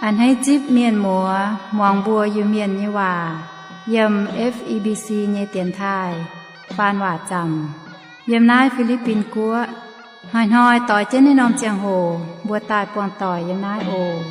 A'hneiv zipv mienh muoz muangx mbuo Iu-Mienh nyei waac yiem F E B C nyei dienx taaih faan waac zaamc yiem naaiv Fi^li^bin Guoqv. Hnoi-hnoi doix jienv naaiv norm ziangh hoc mbuo daaih buangh doic yiem naaiv oc.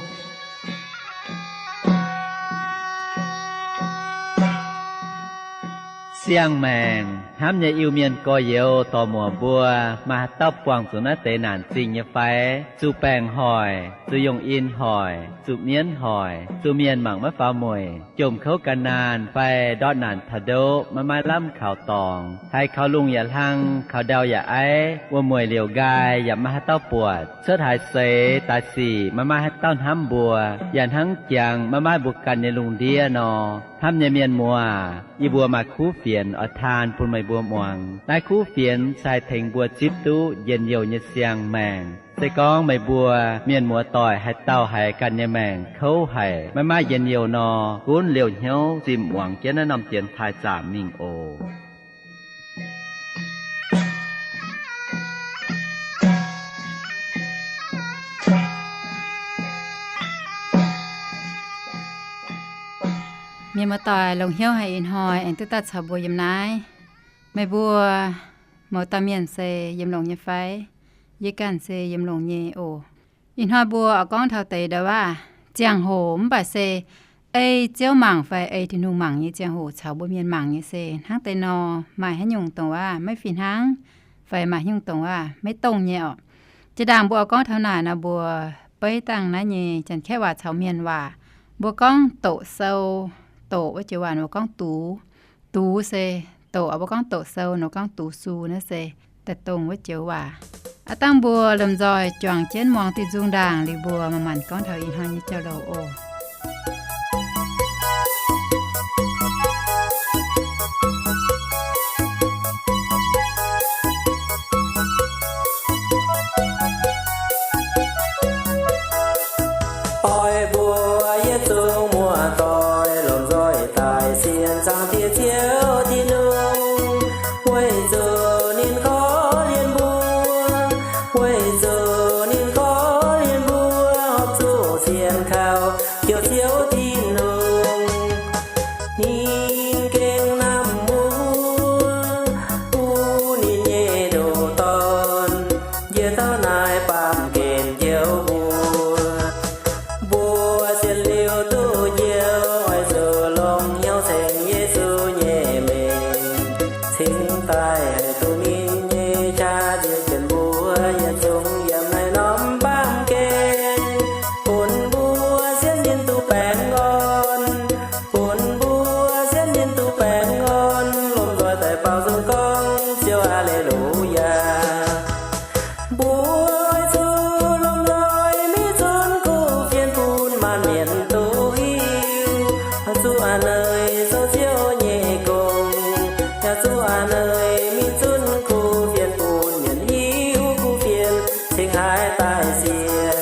Siang-maengc hnamv nyei Iu-Mienh gorx-youz dorc-muoc mbuo, maaih haaix dauh buangh zuqc naaiv deix naanc zingh nyei fai? Zuqc baengc hoic, zuqc yongh in hoic, zuqc mienv hoic, zuqc mienh mangc maiv faaux mueic, jomc kouv gan naanh fai ndortv naanc taux ndoqv maiv maaih lamh kaux dorngx, haiz kaux lungh yaac hlang, kaux ndau yaac aiv, wuom-mueic liouc nqaai yaac maiv maaih haaix dauh buatc, cuotv haaix seix daaih sic maiv maaih haaix dauh hnamv mbuo, yaac hnangv jangx maiv maaih mbuo ganh nyei lungh ndiev nor. Hnamv nyei mienh muoz, yie mbuo maaih kuv fienx oix taan bun meih mbuo muangx. Naaiv kuv fienx se haih tengx mbuo zipv duqv njien-youh nyei siang-maengc. Se gorngv meih mbuo mienh muoz doic haaix dauh haiz ganh nyei maengc kouv haic, maiv maaih njien-youh nor, gunv liouh hnyouv zimh muangx jienv naaiv norm dienx taaih zaamc mingh oc. Mienh muoz doic, longx hnyouv haic ih hnoi aengx duqv daaih caux mbuo yiem naaiv. Meih mbuo mouz dauh mienh se yiem longx nyei fai? Yie ganh se yiem longx nyei oc. Ih hnoi mbuo oix gorngv taux deix ndau waac, ziangh hoc mv baac se ei Ziouv mangc fai ei Tin-Hungh mangc nyei ziangh hoc caux mbuo mienh mangc nyei se hnangv deix nor. Maaih haaix nyungc dongh waac maiv fih hnangv, fai maaih haaix nyungc dongh waac maiv dongh nyei orqc. Jiex ndaangc mbuo oix gorngv taux naaic nor, mbuo beiv dangh naaiv nyei Janx-Kaeqv waac caux Mienh waac. Mbuo gorngv doqc sou, doqc wuov joux waac mbuo gorngv dux. Dux se doqc, mbuo gorngv doqc sou nor gorngv dux su naaiv se daaih dongh wuov joux waac. Aav dangh mbuo lomh nzoih juangc jienv muangx diuh nzung ndaangc liuz mbuo manc-manc gorngv taux ih hnoi nyei jauv-louc oc. Oix mbuox yietc zungv muoz-doic lomh nzoih daaih sienx Zaangc Diex Ziouv Tin-Hungh, weic zuqc ninh korv-lienh mbuo, weic zuqc ninh korv-lienh mbuo horpc zuqc sienx kaux Njoux Ziouv Tin-Hungh. Ninh gengh namh muoz, bun ninh nyei ndoqc dorn, njiec taux naaic baamh gen njoux mbuo. Mbuo sienx liuz duqv njoux, oix zuqc longc hnyouv ceng Yesu nyei mengh, cingx daaih haih duqv ninh nyei qaqv nziex jienv mbuo yietc zungv yiem naaiv norm baamh gen, bun mbuo sienx ninh duqv baengh orn, bun mbuo sienx ninh duqv baengh orn, lomh nzoih daaih baaux nzung gorngv Ziouv Aa^le^lu^yaa. Mbuo oix zuqc lomh nzoih mingh zunv kuv fienx bun maanc mienh duqv hiuv, zuqc a'hneiv zoux Ziouv nyei gong, yaac zuqc a'hneiv mingh zunv kuv fienx bun mienh hiuv kuv fienx cingx haaix daaih sienx.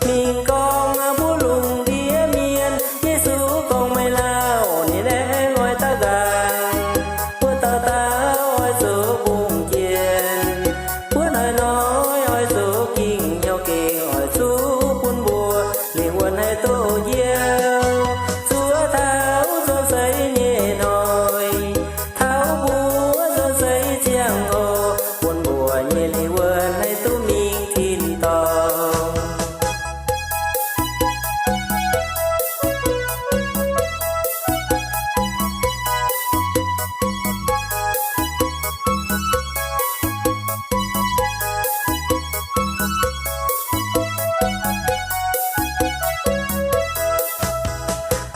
Mingh gorngv mbuo lungh ndiev mienh, Yesu gorngv meih lauh, ninh aengx oix daux nqaang. Mbuo dauh dauh oix zuqc mbungh jienh, mbuo hnoi-hnoi oix zuqc ging hnyouv gengh oix zuqc bun mbuo lingh wuonh haih duqv njoux. Zuov taux nzuonx seix nyei hnoi, taux mbuo nzuonx seix ziangh hoc, bun mbuo nyei lingh wuonh haih duqv mingh tin-dorngh.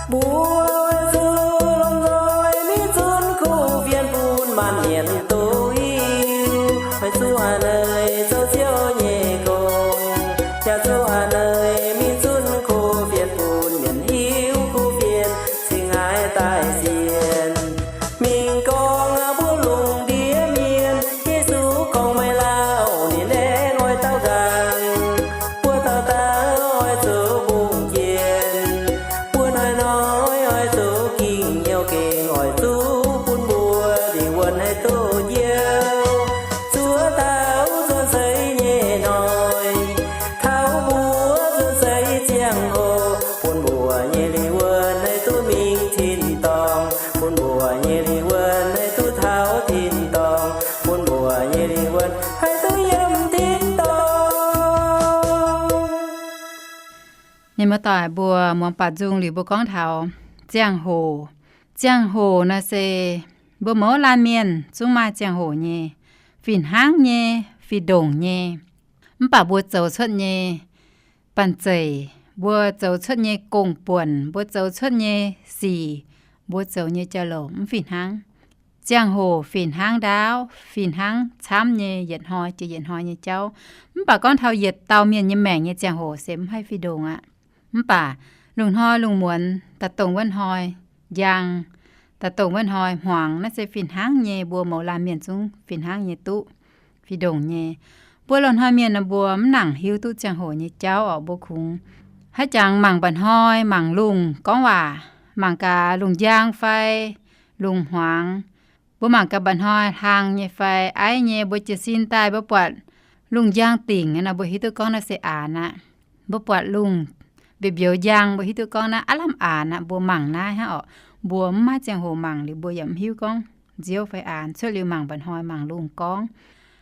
Mbuo oix zuqc lomh nzoih mingh zunv kuv fienx bun maanc mienh duqv hiuv, oix zuqc a'hneiv zoux Ziouv nyei gong, yaac zuqc a'hneiv mingh zunv kuv fienx bun mienh hiuv kuv fienx cingx haaix daaih sienx. Mingh gorngv mbuo lungh ndiev mienh, Yesu gorngv meih lauh, ninh aengx oix daux nqaang. Mbuo dauh dauh oix zuqc mbungh jienh, mbuo hnoi-hnoi oix Doic mbuo muangx baaux nzung liuz mbuo gorngv taux ziangh hoc. Ziangh hoc naaiv se mbuo mouz laanh mienh zungv maaih ziangh hoc nyei, fih hnangv nyei, fih ndongc nyei. Mv baac mbuo zoux cuotv nyei banh zeic, mbuo zoux cuotv nyei gong-buonc, mbuo zoux cuotv nyei sic, mbuo zoux nyei jauv-louc mv fih hnangv. Ziangh hoc fih hnangv ndaauv, fih hnangv camv nyei, yietc hnoi jiex yietc hnoi nyei jauv. Mv baac gorngv taux yietc dauh mienh nyei maengc nyei ziangh hoc se mv haih fih ndongc aqv. Mv baac lungh hnoi lungh muonz, daaih dongh wuov hnoi njang, daaih dongh wuov hnoi hmuangx, naaiv se fih hnangv nyei, mbuo mouz laanh mienh zungv fih hnangv nyei duqv, fih ndongc nyei. Mbuo loz-hnoi mienh nor mbuo mv nangc hiuv duqv ziangh hoc nyei jauv oc. Mbuo kungx haiv jangx mangc mba'hnoi, mangc lungh gorngv waac, mangc gaax lungh njang fai lungh hmuangx. Mbuo mangc gaax mba'hnoi hlang nyei fai aiv nyei, mbuo jiez sin daaih mbuo buatc lungh njang dingc nor, mbuo hiuv duqv gorngv naaiv se aanx aqv. Mbuo buatc lungh mbiouh mbiouh njang, mbuo hiuv duqv gorngv naaiv aav lamh aanx aqv. Mbuo mangc naaiv hnangv oc. Mbuo mv maaih ziangh hoc mangc liuz mbuo yaac mv hiuv gorngv nziouv fai aanx, cuotv liuz mangc mba'hnoi mangc lungh gorngv.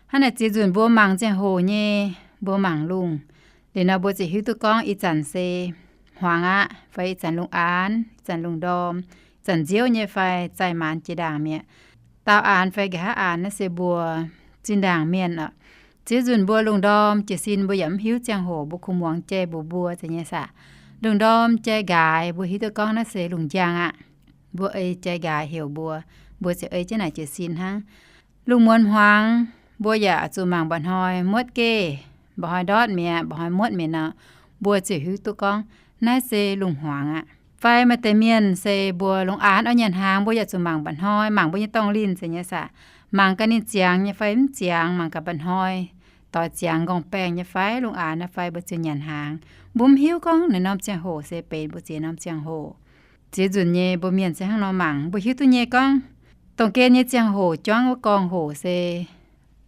Hnangv naaic ziex nzunc mbuo mangc ziangh hoc nyei, mbuo mangc lungh liuz nor mbuo ziouc hiuv duqv gorngv ih zanc se hmuangx aqv, fai ih zanc lungh aanx, ih zanc lungh ndorm, ih zanc nziouv nyei fai zaih maanz jiex ndaangc mi'aqv. Daauh aanx fai nqa'haav aanx naaiv se mbuo zinh ndaangc mienh oc. Ziex nzunc mbuo lungh ndorm jiez sin mbuo yaac mv hiuv ziangh hoc, mbuo kungx muangx jai mbuox mbuo zeiz nyei saah. Lungh ndorm jai nqaaix mbuo hiuv duqv gorngv naaiv se lungh njang aqv. Mbuo ei jai nqaaix heuc mbuo, mbuo ziouc ei jienv naaic jiez sin hnangv. Lungh muonz hmuangx mbuo yaac zuqc mangc mba'hnoi muotv geh, mba'hnoi ndortv mi'aqv, mba'hnoi muotv mi'aqv nor, mbuo ziouc hiuv duqv gorngv naaiv se lungh hmuangx aqv. Fai maaih deix mienh se mbuo lungh aanx oix nyanc hnaangx, mbuo yaac zuqc mangc mba'hnoi, mangc mbuo nyei dorngh linh zeiz nyei saah. Mangc gaax ninh ziangx nyei fai mv ziangx, mangc gaax mba'hnoi doix ziangx nqorngv-baengh nyei fai lungh aanx nyei fai mbuo ziouc nyanc hnaangx. Mbuo mv hiuv gorngv naaiv norm ziangh hoc se benx mbuo ziex norm ziangh hoc. Ziex nzunc nyei mbuo mienh se hnangv nor mangc, mbuo hiuv duqv nyei gorngv dongh gen nyei ziangh hoc juangv wuov gorngv hoc se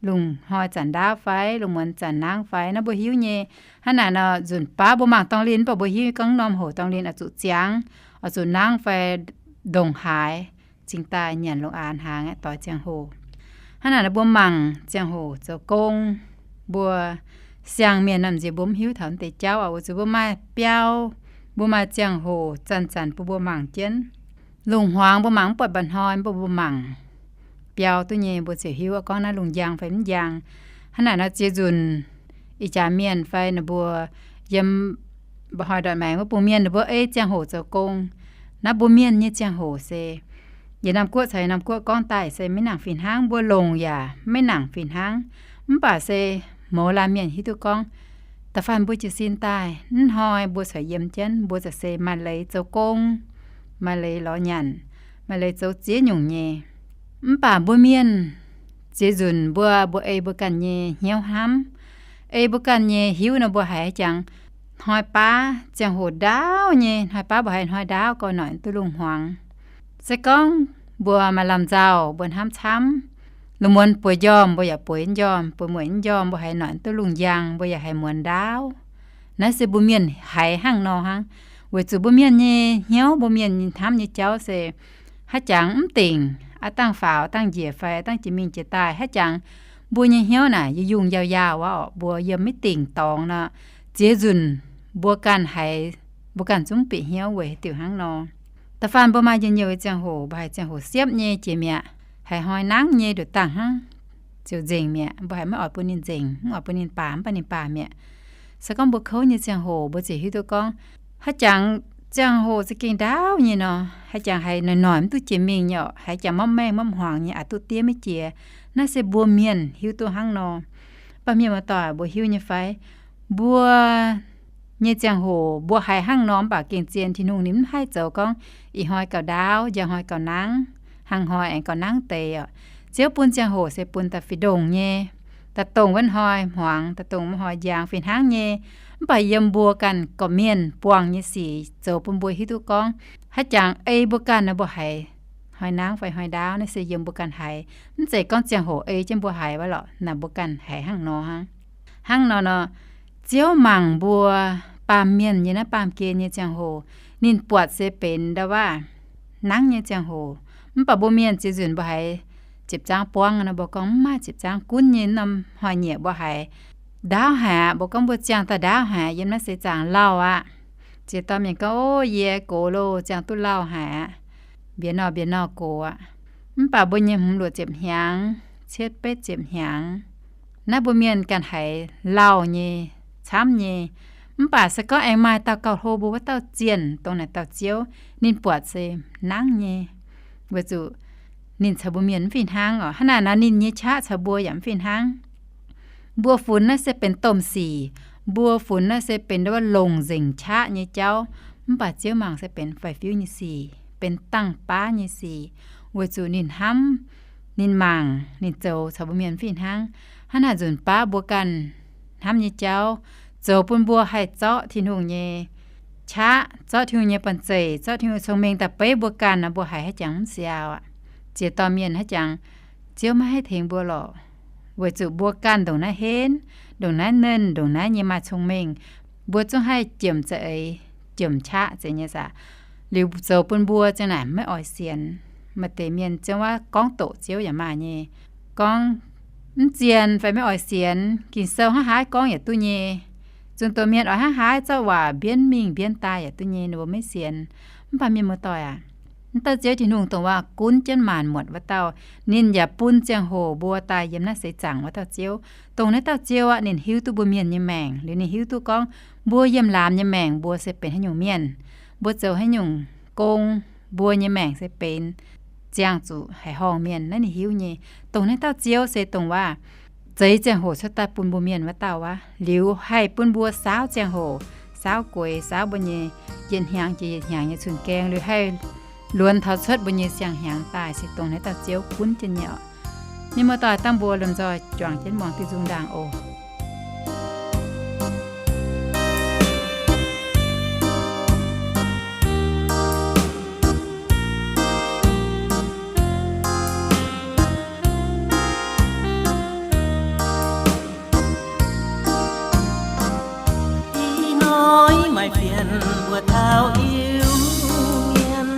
lungh hnoi zanc ndaauv fai lungh muonz zanc nangv fai, naaiv mbuo hiuv nyei. Hnangv naaic nor nzunc baav mbuo mangc dorngh linh mv baac mbuo hiuv nyei gorngv norm hoc dorngh linh oix zuqc ziangx, oix zuqc nangv fai ndongc haaix cingx daaih nyanc lungh aanx hnaangx aqv, doix ziangh hoc. Hnangv naaic nor mbuo mangc ziangh hoc zoux gong, mbuo siang-mienh nor m'nziex mbuo mv hiuv taux naaiv deix jauv oc. Weic zuqc mbuo maaih biauv, mbuo maaih ziangh hoc zanc-zanc bun mbuo mangc jienv. Lungh hmuangx mbuo mangc mv buatc mba'hnoi, mv baac mbuo mangc biauv duqv nyei, mbuo ziouc hiuv gorngv naaiv lungh njang fai mv njang. Hnangv naaic nor ziex nzunc ih jaax mienh fai ninh mbuo yiem mba'hnoi ndortv maengx wuov bung mienh ninh mbuo ei ziangh hoc zoux gong. Naaiv mbuo mienh nyei ziangh hoc se yietc norm guoqv caux yietc norm guoqv gorngv daaih se maiv nangc fih hnangv, mbuo longc yaac maiv nangc fih hnangv. Mv baac se mouz laanh mienh hiuv duqv gorngv da'faanh mbuo jiez sin daaih, mv hnoi mbuo corc yiem jienv, mbuo za'gengh maaih leiz zoux gong, maaih leiz lorz nyanc, maaih leiz zoux ziex nyungc nyei. Mv baac mbuo mienh ziex nzunc mbuo, mbuo ei mbuo ganh nyei hnyouv hnamv, ei mbuo ganh nyei hiuv nor mbuo haiz jangx hnoi baav ziangh hoc ndaauv nyei, hnoi baav mbuo haiz hnoi ndaauv gau noic duqv lungh hmuangx. Se gorngv mbuo maaih lamh nzauh mbuo hnamv camv, lungh muonz bueix njormh mbuo yaac bueix njormh, bueix mueic njormh mbuo haiz noic duqv lungh njang mbuo yaac haiz muonz ndaauv. Naaiv se mbuo mienh haiz hnangv nor hnangv. Weic zuqc mbuo mienh nyei hnyouv, mbuo mienh hnamv nyei jauv se haaix jangx mv dingc, aav dangh faaux dangh njiec fai dangh jiex mingh jiex daaih, haaix jangx mbuo nyei hnyouv naaic yungh yungh yaauh yaauh wuov oc, mbuo yiem maiv dingc dorngx nor, ziex nzunc mbuo ganh haiz, mbuo ganh zungv bieqc hnyouv weic haaix diuc hnangv nor. Da'faanh mbuo maaih njien-youh nyei ziangh hoc, mbuo haiz ziangh hoc siepv nyei jiex mi'aqv, haiz hnoi nangv nyei nduqc dangh hnangv ziouc nzengc mi'aqv. Mbuo haiz maiv oix bun ninh nzengc, mv oix bun ninh baac, mv baac ninh baac mi'aqv. Se gorngv mbuo kouv nyei ziangh hoc mbuo ziouc hiuv duqv gorngv haaix jangx ziangh hoc za'gengh ndaauv nyei nor, haaix jangx haiz noic noic mv duqv jiex mingh nyei oc, haaix jangx mopv maengh mopv hmuangx nyei, aqc duqv diev maiv jiex. Naaiv se mbuo mienh hiuv duqv hnangv nor. Mv baac mienh muoz-doic, mbuo hiuv nyei fai? Mbuo nyei ziangh hoc mbuo haiz hnangv nor mv baac gengh zien Tin-Hungh ninh mv haih zoux gorngv ih hnoi gauh ndaauv, njang hnoi gauh nangv, hnangv hnoi aengx gauh nangv deix oc. Ziouv bun ziangh hoc se bun da'fih ndongc nyei, da'dongh wuov hnoi hmuangx, da'dongh wuov hnoi njang fih hnangv nyei. Mv baac yiem mbuo ganh gorqv-mienh buangh nyei sic zoux bun mbuo hiuv duqv gorngv haaix jangx ei mbuo ganh nor mbuo haiz hnoi nangv fai hnoi ndaauv, naaiv se yiem mbuo ganh haiz. Mv zeiz gorngv ziangh hoc ei jienv mbuo haiz wuov lorqc, naaic mbuo ganh haiz hnangv nor hnangv. Hnangv nor nor, Ziouv mangc mbuo baamh mienh nyei naaiv baamh gen nyei ziangh hoc, ninh buatc se benx ndau wuov nangv nyei ziangh hoc. Mv baac mbuo mienh ziex nzunc mbuo haiz ziepc zangv buangv nor, mbuo gorngv mv maaih ziepc zangv gunv nyei norm hnoi-nyieqc mbuo haiz ndaauv haic aqv. Mbuo gorngv mbuo ziangh daaih ndaauv haic aqv, yiem naaiv seix zaangc lauh aqv. Ziex dauh mienh gorngv, Ov, yie gox loh, ziangh duqv lauh haic aqv. Mbienx nor mbienx nor gox aqv. Mv baac mbuo nyei hmz luoqc ziepc hnyangx, cietv betv ziepc hnyangx, naaiv mbuo mienh ganh haiz lauh nyei, camv nyei. Mv baac se gorngv aengx maaih dauh gauh hlo mbuo wuov dauh zienh, dongh naaic dauh Ziouv, ninh buatc se nangv nyei. Weic zuqc ninh caux mbuo mienh mv fih hnangv oc. Hnangv naaic nor ninh nyei qaqv caux mbuo yaac mv fih hnangv. Mbuo funx naaiv se benx domh sic. Mbuo funx naaiv se benx wuov longc nzengc qaqv nyei jauv. Mv baac Ziouv mangc se benx faix-fiuv nyei sic, benx dangh baav nyei sic, weic zuqc ninh hnamv, ninh mangc, ninh zoux caux mbuo mienh mv fih hnangv. Hnangv naaic nzunc baav mbuo ganh hnamv nyei jauv, zoux bun mbuo haih zorqv Tin-Hungh nyei qaqv, zorqv Tin-Hungh nyei banh zeic, zorqv Tin-Hungh cong-mengh daaih beiv mbuo ganh nor, mbuo haiz haaix jangx mv siaaux aqv. Ziex dorh mienh haaix jangx, Ziouv maiv haih tengx mbuo lorqc. Weic zuqc mbuo ganh ndongc naaiv henv, ndongc naaiv nernh, ndongc naaiv nyei maaih cong-mengh, mbuo zungv haih jiemc za'eix, jiemc qaqv zeiz nyei saah. Liuz zoux bun mbuo ziang naaic maiv oix sienx. Maaih deix mienh ziang wuov gorngv doqc Ziouv yaac maaih nyei, gorngv mv zienh fai maiv oix sienx, Ging-Sou hnangv haaix gorngv yaac duqv nyei. Zunh doz mienh oix hnangv haaix zorqv waac mbienv mingh mbienv daaih yaac duqv nyei, ninh mbuo maiv sienx. Mv baac mienh muoz-doic aac, mv dauh Ziouv Tin-Hungh dongh waac gunv jienv maanc muotc wuov dauh, ninh yaac bun ziangh hoc mbuo daaih yiem naaiv seix zaangc wuov dauh Ziouv. Dongh naaiv dauh Ziouv aqv, ninh hiuv duqv mbuo mienh nyei maengc, liuz ninh hiuv duqv gorngv mbuo yiem laamz nyei maengc mbuo se benx haaix nyungc mienh, mbuo zoux haaix nyungc gong, mbuo nyei maengc se benx ziangh zuqc haiz horngh mienh, naaiv ninh hiuv nyei. Dongh naaiv dauh Ziouv se dongh waac zeix ziangh hoc cuotv daaih bun mbuo mienh wuov dauh aqv, liuz haih bun mbuo saauv ziangh hoc, saauv gueix, saauv mbuo nyei yietc hnyangx jiex yietc hnyangx nyei cun-gaeng, liuz haih luonx taux cuotv mbuo nyei siang-hnyangx daaih, se dongh naaiv dauh Ziouv gunv jienv nyei oc. Mienh muoz-doic, dangh mbuo lomh nzoih juangc jienv muangx diuh nzung ndaangc oc. Ih hnoi maaih fienx mbuo taux Iu-Mienh,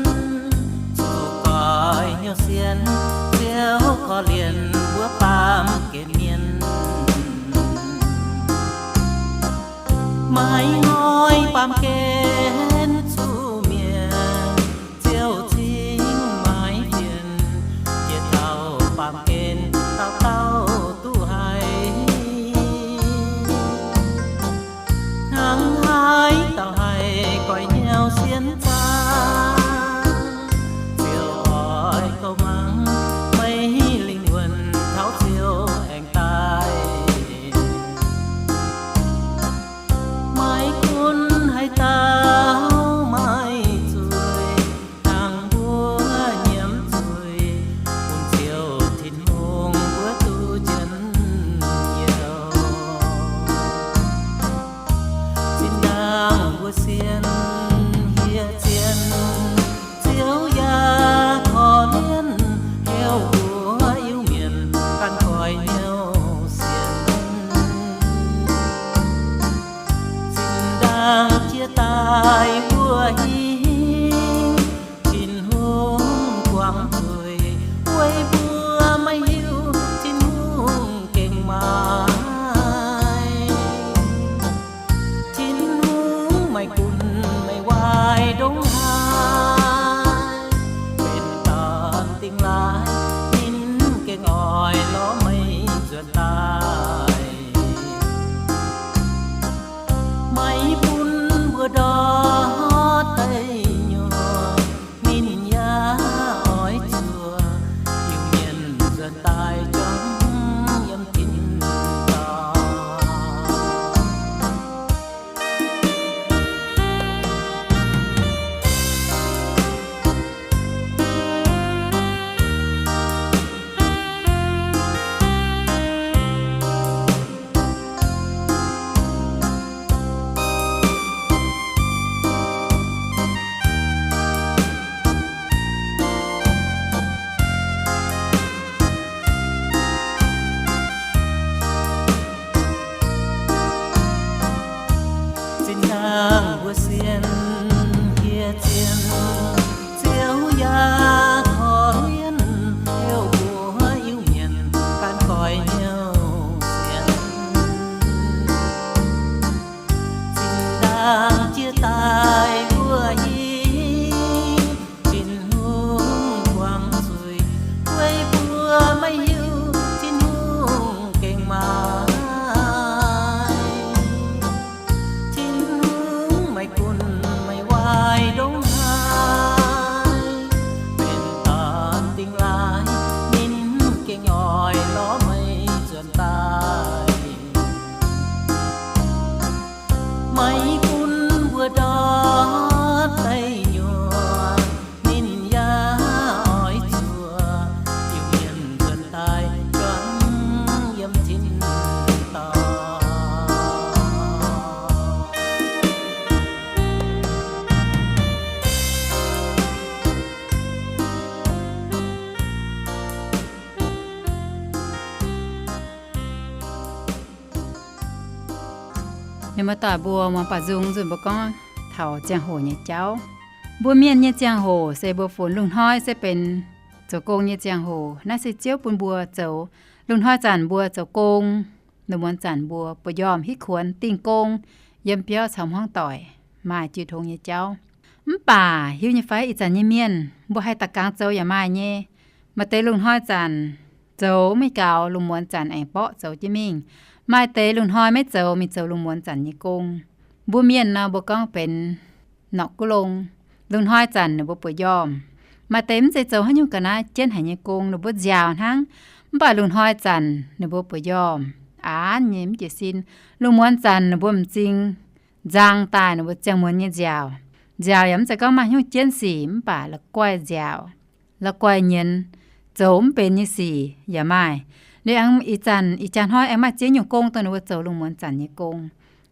zuqc goix hnyouv sienx, Ziouv korv-lienh mbuo baamh gen mienh. Maiv hnoi baamh gen zuqc mietc, Ziouv cingx maiv fienx, jiex taux baamh gen dauh dauh duqv haiz. Hnangv haaix dauh haih goix hnyouv sienx zaangc, Ziouv oix kouv mangc meih lingh wuonh taux Ziouv aengx daaih. Maiv gunv haaix dauh Mienh muoz-doic mbuo muangx baaux nzung nzunc mbuo gorngv taux ziangh hoc nyei jauv. Mbuo mienh nyei ziangh hoc se mbuo funx lungh hnoi se benx zoux gong nyei ziangh hoc. Naaiv se Ziouv bun mbuo zoux. Lungh hnoi zanc mbuo zoux gong, lungh muonz zanc mbuo buoz-njormh hitv kuonx dingh gong, yiem biauv caux hmuangv doic maaih jiu tong nyei jauv. Mv baac hiuv nyei fai, ih zanc nyei mienh mbuo haih da'gangx zoux yaac maaih nyei. Maaih deix lungh hnoi zanc zoux maiv gaux, lungh muonz zanc aengx borqv zoux jienv mingh. Maaih deix lungh hnoi maiv zoux, mingh zoux lungh muonz zanc nyei gong. Mbuo mienh nor mbuo gorngv benx norqc guv long. Lungh hnoi zanc ninh mbuo buoz-njormh. Maaih deix mv zeiz zoux haaix nyungc ga'naaiv jienv haic nyei gong, ninh mbuo nziaaux hnangv. Mv baac lungh hnoi zanc ninh mbuo buoz-njormh, aanv nyei mv jiez sin. Lungh muonz zanc ninh mbuo m'zing nzang daaih ninh mbuo ziangh muonz nyei nziaaux. Nziaaux yaac mv zeiz gorngv maaih haaix nyungc jienv sic, mv baac la'guaih nziaaux, la'guaih nyienz, zoux mv benx nyei sic yaac maaih. Liuz aengx ih zanc ih jaax hnoi aengx maaih ziex nyungc gong dongh ninh mbuo zoux lungh muonz zanc nyei gong.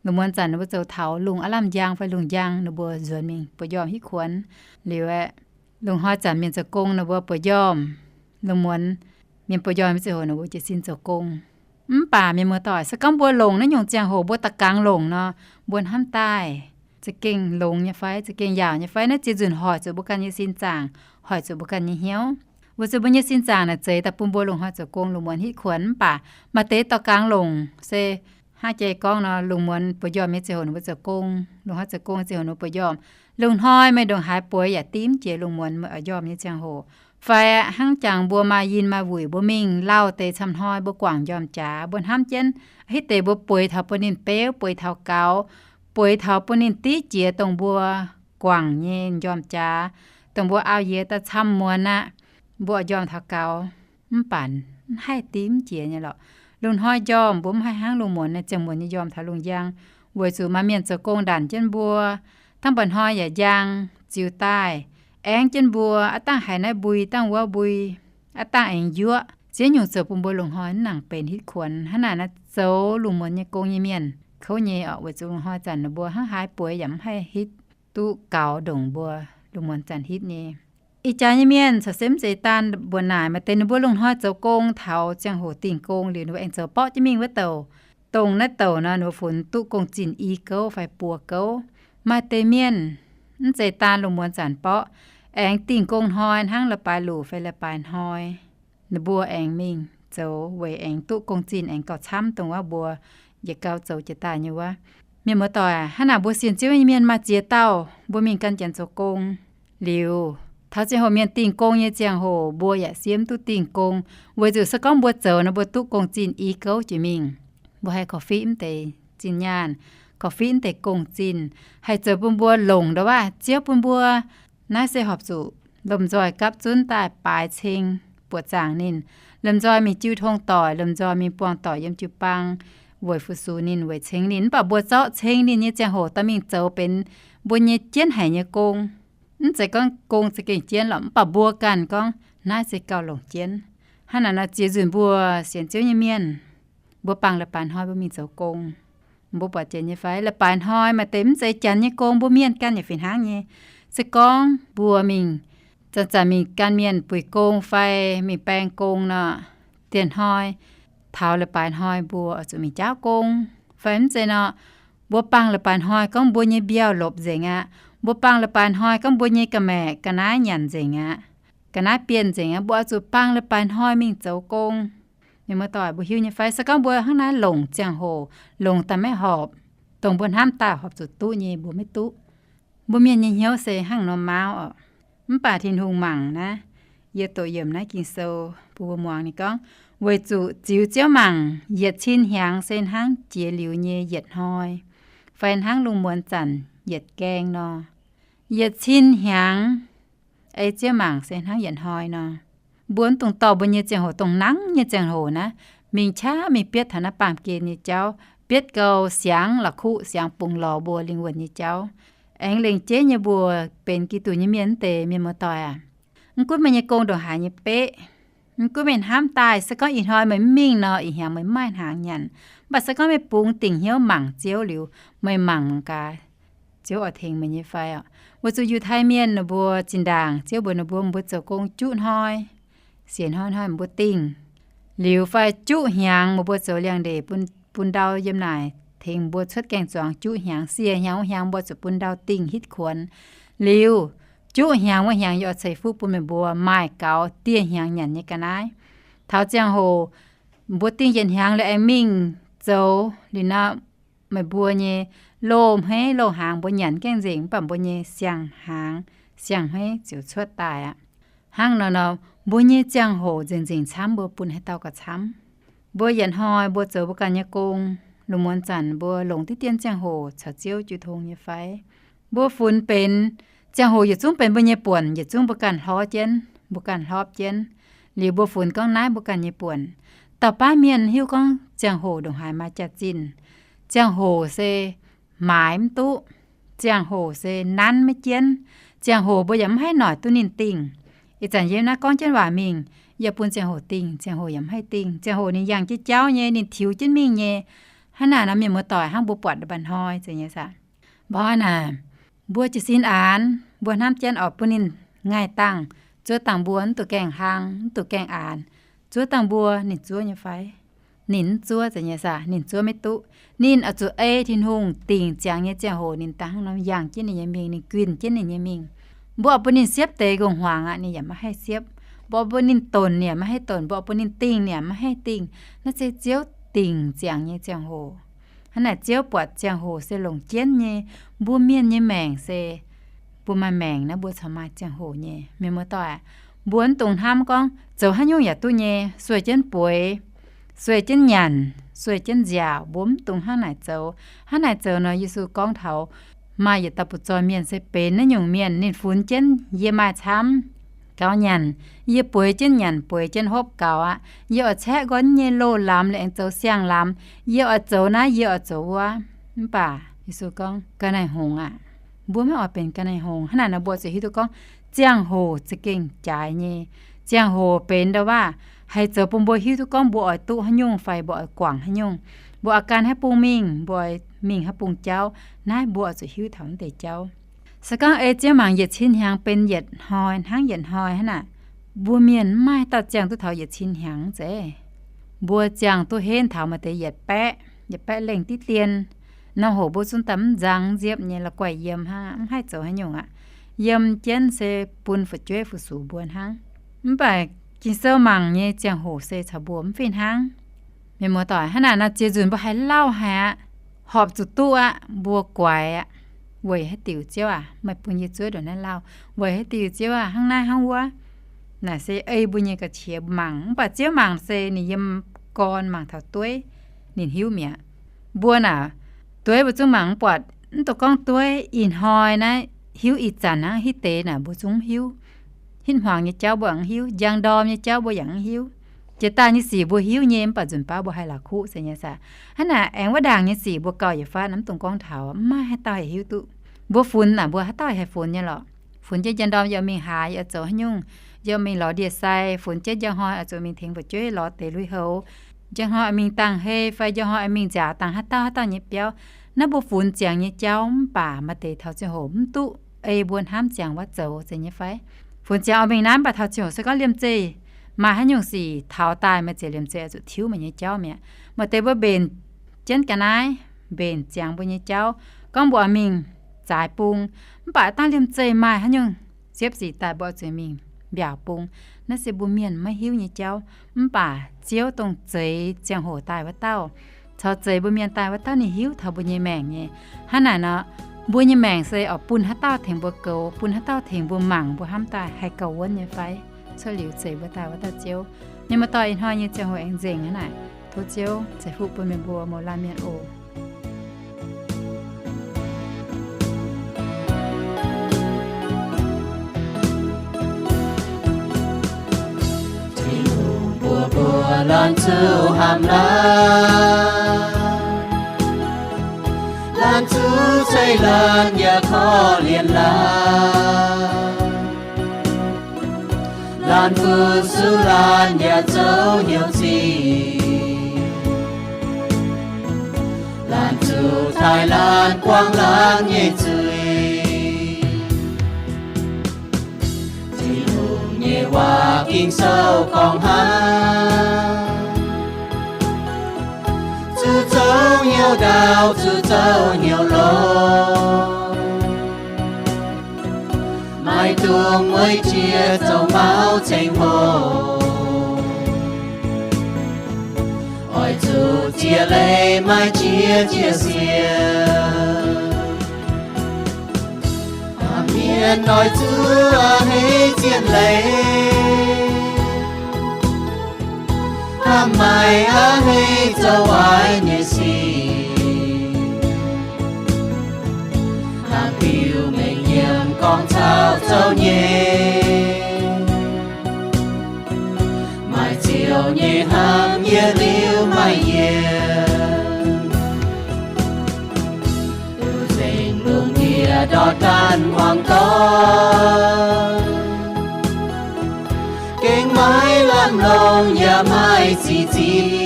Lungh muonz zanc ninh mbuo zoux taux lungh aav lamh njang fai lungh njang ninh mbuo nzuonx mingh buoz-njormh hitv kuonx. Liuz aeqv, lungh hnoi zanc mienh zoux gong ninh mbuo buoz-njormh, lungh muonz mienh buoz-njormh nyei ziangh hoc ninh mbuo jiez sin zoux gong. Mv baac mienh muoz-doic, se gorngv mbuo longc naaiv nyungc ziangh hoc mbuo da'gangx longc nor, mbuo hnamv daaih za'gengh longx nyei fai, za'gengh yaauc nyei fai? Naaiv ziex nzunc hoic zuqc mbuo ganh nyei sin zaangc, hoic zuqc mbuo ganh nyei hnyouv. Weic zuqc mbuo nyei sin zaangc naaic zeix daaih bun mbuo lungh hnoi zoux gong lungh muonz hitv kuonx. Mv baac maaih deix da'gangx longc se hnangv jai gorngv nor, lungh muonz buoz-njormh nyei ziangh hoc ninh mbuo zoux gong, lungh hnoi zoux gong nyei ziangh hoc ninh mbuo buoz-njormh. Lungh hnoi meih ndongc haaix bueix yaac dimv jiex lungh muonz meih oix njormh nyei ziangh hoc. Fai hnangv jangx mbuo maaih yinh maaih wuic mbuo mingh lauh deix camv hnoi mbuo guangc njormh jaax, mbuo hnamv jienv hitv deix mbuo bueix taux bun ninh beuv, bueix taux gaux, bueix taux bun ninh div jiex dongh mbuo guangc nyei njormh jaax, dongh mbuo auv-yie daaih camv muonz aqv, mbuo oix njormh taux gaux. Mv baac mv haih dimv jiex nyei lorqc. Lungh hnoi njormh mbuo mv haih hnangv lungh muonz naaiv ziangh muonz nyei njormh taux lungh njang, weic zuqc maaih mienh zoux gong ndanc jienv mbuo, hnangv mba'hnoi yaac njang ziux daaih, aengx jienv mbuo, aav dangh haiz naaiv mbui, dangh wuov mbui, aav dangh aengx yuoqv. Ziex nyungc zoux bun mbuo lungh hnoi mv nangc benx hitv kuonx. Hnangv naaic naaiv zoux lungh muonz nyei gong nyei mienh kouv nyei orqc, weic zuqc lungh hnoi zanc ninh mbuo hnangv haaix bueix yaac mv haih hitv duqv gaux ndongc mbuo lungh muonz zanc hitv nyei. Ih jaax nyei mienh corc se mv zeiz daan mbuoqc naaic, maaih deix ninh mbuo lungh hnoi zoux gong taux ziangh hoc dingh gong liuz ninh mbuo aengx zoux borqv jienv mingh wuov douc. Dongh naaiv douc nor ninh mbuo funx duqv gong-zinh i gouv fai buo gouv. Maaih deix mienh mv zeiz daan lungh muonz zanc borqv, aengx dingh gong hnoi hnangv leiz-baaix luc fai leiz-baaix hnoi ninh mbuo aengx mingh zoux weic aengx duqv gong-zinh aengx gauh camv dongh wuov mbuo yietc gau zoux jiex daaih nyei wuov. Mienh muoz-doic, hnangv naaic mbuo sienx Ziouv nyei mienh maaih ziex dauh mbuo mingh gan janx zoux gong liuz, taux ziangh hoc mienh dingh gong nyei ziangh hoc mbuo yaac siemv duqv dingh gong, weic zuqc se gorngv mbuo zoux nor mbuo duqv gong-zinh i gouv jiex mingh. Mbuo haih korv-fiqv mv deix zinh nyaanh, korv-fiqv mv deix gong-zinh, haih zoux bun mbuo longc ndau-waav Ziouv bun mbuo. Naaiv se horpc zuqc lomh nzoih gapv zunv daaih baaix ceng buoqc zaangc ninh. Lomh nzoih mingh jiu tong doic, lomh nzoih mingh buangh doic yiem jiu-baang weic fu-sux ninh, weic ceng ninh. Mv baac mbuo zorqv ceng ninh nyei ziangh hoc dorh mingh zoux benx mbuo nyei jienv haic nyei gong. Mv zeiz gorngv gong za'gengh jienv lorqc, mv baac mbuo ganh gorngv naaiv se gauh longc jienv. Hnangv naaic nor ziex nzunc mbuo sienx Ziouv nyei mienh, mbuo bangh leiz-baaix hnoi mbuo mingh zoux gong, mbuo buatc jiex nyei fai? Leiz-baaix hnoi maaih deix mv zeiz janx nyei gong, mbuo mienh ganh yaac fih hnangv nyei. Se gorngv mbuo mingh zanc-zanc mingh gan mienh buic gong fai mingh baeng gong nor, dieh hnoi taux leiz-baaix hnoi mbuo oix zuqc mingh jaauv gong. Fai mv zeiz nor, mbuo bangh leiz-baaix hnoi gorngv mbuo nyei mbiauh lopc nzengc aqv. Mbuo bangh leiz-baaix hnoi gorngv mbuo nyei ga'maeqc ga'naaiv nyanc nzengc aqv, ga'naaiv bienh nzengc aqv. Mbuo oix zuqc bangh leiz-baaix hnoi mingh zoux gong. Mienh muoz-doic, mbuo hiuv nyei fai? Se gorngv mbuo hnangv naaiv longc ziangh hoc, longc daaih maiv horpc, dongh mbuo hnamv daaih horpc zuqc duqv nyei mbuo maiv duqv. Mbuo mienh nyei hnyouv se hnangv norm mauv oc. Mv baac Tin-Hungh mangc naaiv, yie doqc yiemc naaiv Ging-Sou bun mbuo muangx. Ninh gorngv, weic zuqc ziux Ziouv mangc, yietc cin hnyangx se hnangv jiex liuz nyei yietc hnoi, fai hnangv lungh muonz zanc yietc gaeng nor. Yietc cin hnyangx ei Ziouv mangc se hnangv yietc hnoi nor. Mbuo mv dungx dorh mbuo nyei ziangh hoc, dongh nangv nyei ziangh hoc naaiv, mingh qaqv mingh bietv taux naaiv baamh gen nyei jauv, bietv gau siangx la'kuqv siangx bungx lorz mbuo lingh wuonh nyei jauv. Aengx lengc jeiv nyei mbuox benx Giduc nyei mienh wuov deix mienh muoz-doic aac, mv gunv meih nyei gong ndongc haaix nyei beqv, mv gunv meih hnamv daaih se gorngv ih hnoi meih mv mingh nor, ih hnyangx meih mv maaih hnaangx nyanc. Mv baac se gorngv meih bungx dingc hnyouv mangc Ziouv liuz, meih mangc gaax, Ziouv oix tengx meih nyei fai oc. Weic zuqc Yiutai Mienh ninh mbuo zinh ndaangc Ziouv mbuox ninh mbuo, mbuo zoux gong juqv hnoi, siec hnoi-hnoi mbuo dingh, liuz fai juqv hnyangx mbuo zoux liangx-ndeic bun, bun ndau yiem naaic tengx mbuo cuotv gaeng-zuangx juqv hnyangx. Siec hnyangx wuov hnyangx mbuo zuqc bun ndau dingh hitv kuonx. Liuz, juqv hnyangx wuov hnyangx yie oix ceix fuqv bun meih mbuo maaih gaux dieh hnyangx nyanc nyei ga'naaiv. Taux ziangh hoc mbuo dingh yietc hnyangx liuz aengx mingh zoux liuz nor, meih mbuo nyei loz-hmeiv loz-hnaangx mbuo nyanc gaengh nzengc, mv baac mbuo nyei siang-hnaangx siang-hmeiv ziouc cuotv daaih aqv. Hnangv nor nor, mbuo nyei ziangh hoc nzengc-nzengc camv, mbuo bun haaix dauh gauh camv. Mbuo yietc hnoi mbuo zoux mbuo ganh nyei gong, lungh muonz zanc mbuo longc diqv dien ziangh hoc caux Ziouv jiu tong nyei fai? Mbuo funx benx, ziangh hoc yietc zungv benx mbuo nyei buonc, yietc zungv mbuo ganh hlorpv jienv, mbuo ganh hlorpv jienv. Liuz mbuo funx gorngv naaiv mbuo ganh nyei buonc. Dauh baav mienh hiuv gorngv ziangh hoc ndongc haaix maaih jaax-zinh. Ziangh hoc se maaiz mv duqv. Ziangh hoc se nanv maiv jienv. Ziangh hoc mbuo yaac mv haih noic duqv ninh dingh. Ih zanc yie naaiv gorngv jienv waac mingh, yie bun ziangh hoc dingh, ziangh hoc yaac mv haih dingh. Ziangh hoc ninh yangh jienv jauv nyei, ninh tiux jienv mingh nyei. Hnangv naaic nor mienh muoz-doic, hnangv mbuo buatc mba'hnoi zeiz nyei saah? Mba'hnoi naaic, mbuo jiez sin aanx, mbuo hnamv jienv oix bun ninh ngaih dangh, zuov dangh mbuo mv duqv gaengh hlang, mv duqv gaengh aanx, zuov dangh mbuo, ninh zuov nyei fai? Ninh mv zuov zeiz nyei saah? Ninh zuov maiv duqv. Ninh oix zuqc ei Tin-Hungh dingc ziangx nyei ziangh hoc ninh da'hnangv nor yangh jienv ninh nyei mingh, ninh guinh jienv ninh nyei mingh. Mbuo oix bun ninh siepv deix nqongh hmuangx aqv, ninh yaac maiv haih siepv. Mbuo oix bun ninh donc, ninh yaac maiv haih donc. Mbuo oix bun ninh dingh, ninh yaac maiv haih dingh. Naaiv se Ziouv dingc ziangx nyei ziangh hoc. Hnangv naaic Ziouv buatc ziangh hoc se longc jienv nyei. Mbuo mienh nyei maengc se, mbuo maaih maengc naaiv mbuo corc maaih ziangh hoc nyei. Mienh muoz-doic, mbuo mv dungx hnamv gorngv zoux haaix nyungc yaac duqv nyei, sueih jienv bueix, sueih jienv nyanc, sueih jienv nziaauc, mbuo mv dungx hnangv naaic zoux. Hnangv naaic zoux nor, Yesu gorngv taux maaih yietc dauh butv-zoih mienh se benx naaiv nyungc mienh. Ninh funx jienv, yie maaih camv gaux nyanc, yie bueix jienv nyanc, bueix jienv hopv gaux aqv. Yie oix caeqv nqoi nyei loz-lamz liuz aengx zoux siang-lamz. Yie oix zoux naaiv, yie oix zoux wuov. Mv baac Yesu gorngv, ga'naaiv-hngongx aqv. Mbuo maiv oix benx ga'naaiv-hngongx. Hnangv naaic nor mbuo zuqc hiuv duqv gorngv ziangh hoc za'gengh jaaix nyei. Ziangh hoc benx ndau-waav haih zoux bun mbuo hiuv duqv gorngv mbuo oix duqv haaix nyungc fai mbuo oix guangc haaix nyungc, mbuo oix gan haaix bung mingh, mbuo oix mingh haaix bung jauv. Naaiv mbuo oix zuqc hiuv taux naaiv deix jauv. Se gorngv ei Ziouv mangc yietc cin hnyangx benx yietc hnoi hnangv yietc hnoi hnangv naaic, mbuo mienh mv maaih dauh ziangh duqv taux yietc cin hnyangx zeiz. Mbuo ziangh duqv henv taux maaih deix yietc baeqv, yietc baeqv lengh diqv dien. Norm hoc mbuo zungv daaih mv nzang nziepv nyei la'guaih yiem hnangv, mv haih zoux haaix nyungc aqv. Yiem jienv se bun fu'jueiv fu-sux mbuo hnangv. Mv baac Ging-Sou mangc nyei ziangh hoc se caux mbuo mv fih hnangv. Mienh muoz-doic, hnangv naaic nor ziex nzunc mbuo haiz lauh haic aqv, horpc zuqc duqv aqv, mbuo guaix aqv. Weic haaix diuc Ziouv aac, meih bun yie zuov ndongc naaiv lauh? Weic haaix diuc Ziouv aac, hnangv naaiv hnangv wuov? Naaic se ei mbuo nyei ga'qiex mangc. Mv baac Ziouv mangc se ninh yiem gorn mangc taux dueiv, ninh hiuv mi'aqv. Mbuo naaic, dueiv mbuo zungv mangc mv buatc. Mv dungx gorngv dueiv, ih hnoi naaiv hiuv ih zanc hnangv, hitv deix naaic mbuo zungv mv hiuv. Hitv hmuangx nyei jauv mbuo yaac mv hiuv, njang ndorm nyei jauv mbuo yaac mv hiuv. Jiex daaih nyei sic mbuo hiuv nyei, mv baac nzunc baav mbuo haih la'kuqv se nyei saah? Hnangv naaic aengx wuov ndaangc nyei sic mbuo gauh yietc fatv mv dungx gorngv taux, mv maaih haaix dauh haih hiuv duqv. Mbuo funx naaic mbuo haaix dauh haih funx nyei lorqc. Funx jienv njang ndorm yie oix mingh haaix, yie oix zoux haaix nyungc, yie oix mingh lorz ndie-sai, funx jienv njang hnoi oix zuqc mingh tengx fu'jueiv lorz deix lui-houx, njang hnoi oix mingh dangh hei fai njang hnoi oix mingh nziaauc dangh haaix dauh haaix dauh nyei biauv. Naaiv mbuo funx ziangx nyei jauv mv baac maaih deix taux ziangh hoc mv duqv ei mbuo hnamv ziangx wuov zoux zeiz nyei fai? Funx ziangx oix mingh naaiv mv baac taux ziangh hoc se gorngv liemh zeih maaih haaix nyungc sic taux daaih, maaih ziepc liemh zeih oix zuqc tiuv meih nyei jauv mi'aqv. Maaih deix mbuo mbenc jienv ga'naaiv, mbenc ziangx mbuo nyei jauv, gorngv mbuo oix mingh zaaix bung, mv baac dangh liemh zeih maaih haaix nyungc ziepv sic daaih mbuo oix zuqc mingh mbiaauc bung. Naaiv se mbuo mienh maiv hiuv nyei jauv, mv baac Ziouv dongh zeix ziangh hoc daaih wuov dauh, caux zeix mbuo mienh daaih wuov dauh ninh hiuv taux mbuo nyei maengc nyei. Hnangv naaic nor, mbuo nyei maengc se oix bun haaix dauh tengx mbuo goux, bun haaix dauh tengx mbuo mangc mbuo hnamv daaih haih gauh wuonv nyei fai? Cuotv liuz zeix mbuo daaih wuov dauh Ziouv. Mienh muoz-doic, ih hnoi nyei ziangh hoc aengx nzengc hnangv naaic. Tov Ziouv ceix fuqv bun meih mbuo mouz laanh mienh oc. Tin-Hungh mbuox mbuo laanh zuqc hnamv laanh, laanh zuqc ceix laanh yaac korv-lienh laanh, laanh fu-sux laanh yaac zoux hnyouv zingh, laanh zuqc taaih laanh buangv laanh nyei zuiz. Tin-Hungh nyei waac Ging-Sou gorngv hnangv. Zuqc zoux hnyouv Gauh zuqc zoux hnyouv longx, maiv dungx mueiz jiex zoux mauv ceng hoc. Oix zuqc ziex leiz maaih jiex jiex siec. A'hneiv mienh oix zuqc a'hneiv ziex leiz, hnamv maaih a'hneiv zoux waaic nyei sic, hnangv biux mengh nyiemc gorngv caux zoux nyei. Maaih ziouc nyei hnamv yietc liuz maaih yienc, nzengc lungh ndiev ndortv daanh muangx doic, gengh maiv lamh longc yaac maaih ziqc ziqc.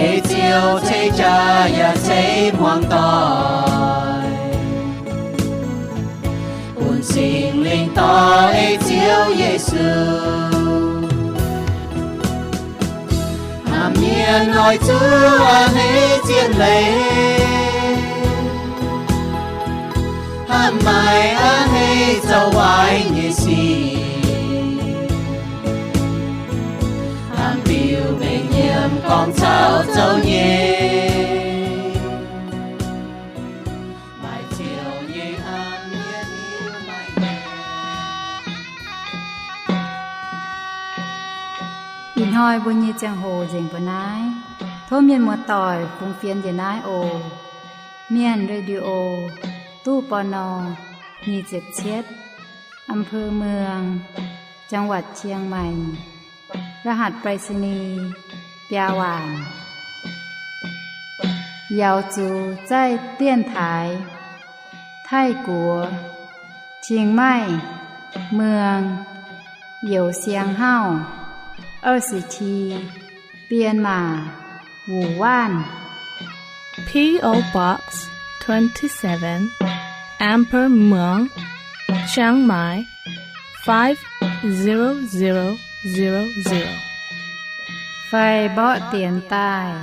Ei Ziouv ceix jaax yaac ceix muangx doic, bun Singx Lingh dorh ei Ziouv Yesu. Hnamv mienh oix zuqc a'hneiv ziex leiz, hnamv maaih a'hneiv zoux waaic nyei sic, hnangv biux mengh nyiemc gorngv caux zoux nyei. Maaih ziouc nyei hnamv yietc liuz maaih yienc. Ih hnoi mbuo nyei ziangh hoc nzengc mbuo naaiv. Tov mienh muoz-doic fungx fienx njiec naaiv oc. Mienh Radio, ตู้ ปณ. nyic ziepc cietv, อำเภอเมือง จังหวัดเชียงใหม่ รหัสไปรษณีย์ biaa waanc. Yaux zuqc zaih dienx taaix Taiv-Guoqv, Chiang Mai, เมือง Youh Siang Hauv, 二十七, Myanmar, Wuhan. P O Box twenty-seven, Amber Muang, Chiang Mai, five zero zero zero zero. Fai mborqv dienx daaih: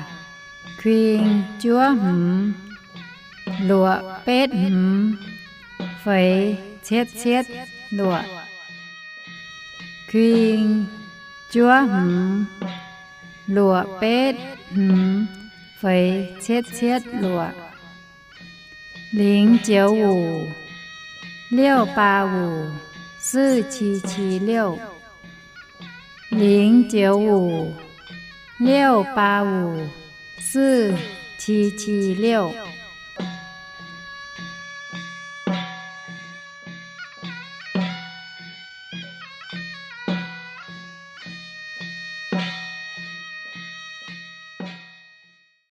kuing juov hmz luoqc betv hmz feix cietv cietv luoqc. Kuing juov hmz luoqc betv hmz feix cietv cietv luoqc. 零九五 六八五 四七七六. 零九五 六八五 四七七六.